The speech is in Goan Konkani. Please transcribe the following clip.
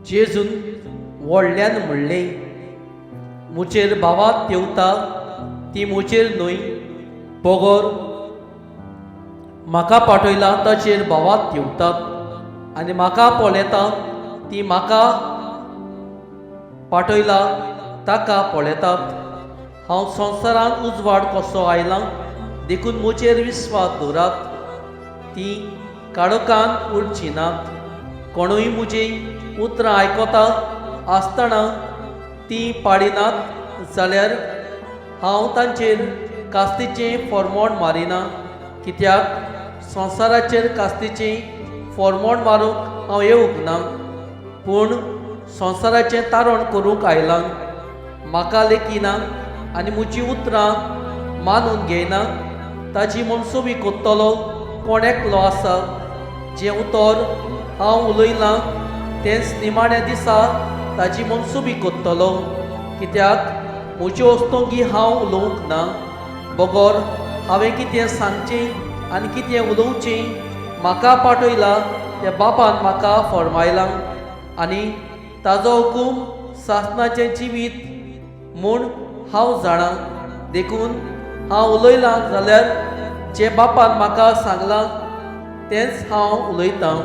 जेजून व्हडल्यान म्हणलें, मुचेर भावात देंवता ती मुचेर न्हय, बगर म्हाका पाठयला ताचेर भावात देंवतात, आनी म्हाका पळयता ती म्हाका पाठयला ताका पळयतात. हांव संवसारांत उजवाड कसो आयलां, देखून म्हजेर विस्वास दवरात, ती काळोखान उरची नात. कोणूय म्हजी उतरां आयकता आसतना तीं पाडिनात जाल्यार हांव तांचेर कास्तीचें फॉर्मोण मारिना, कित्याक संवसाराचेर कास्तीचें फॉर्मोण मारूंक हांव येवंक ना, पूण संवसाराचें तारण करूंक आयलां. म्हाका लेखिना आनी म्हजीं उतरां मानून घेयना ताजी मनसुबी कोत्तलो कोण एकलो आसा. जें उतर हांव उलयलां तेंच निमाण्या दिसा ताजी मनसुबी कोत्तलो, कित्याक म्हज्यो वस्तोंगी हांव उलोवंक ना, बगर हांवें कितें सांगचें आनी कितें उलोवचें म्हाका पाठयला त्या बापान म्हाका फर्मायलां, आनी ताजो हुकूम सासणाचें जिवीत म्हूण हांव जाणा. देखून हांव उलयलां जाल्यार जें बापान म्हाका सांगलां तेंच हांव उलयतां.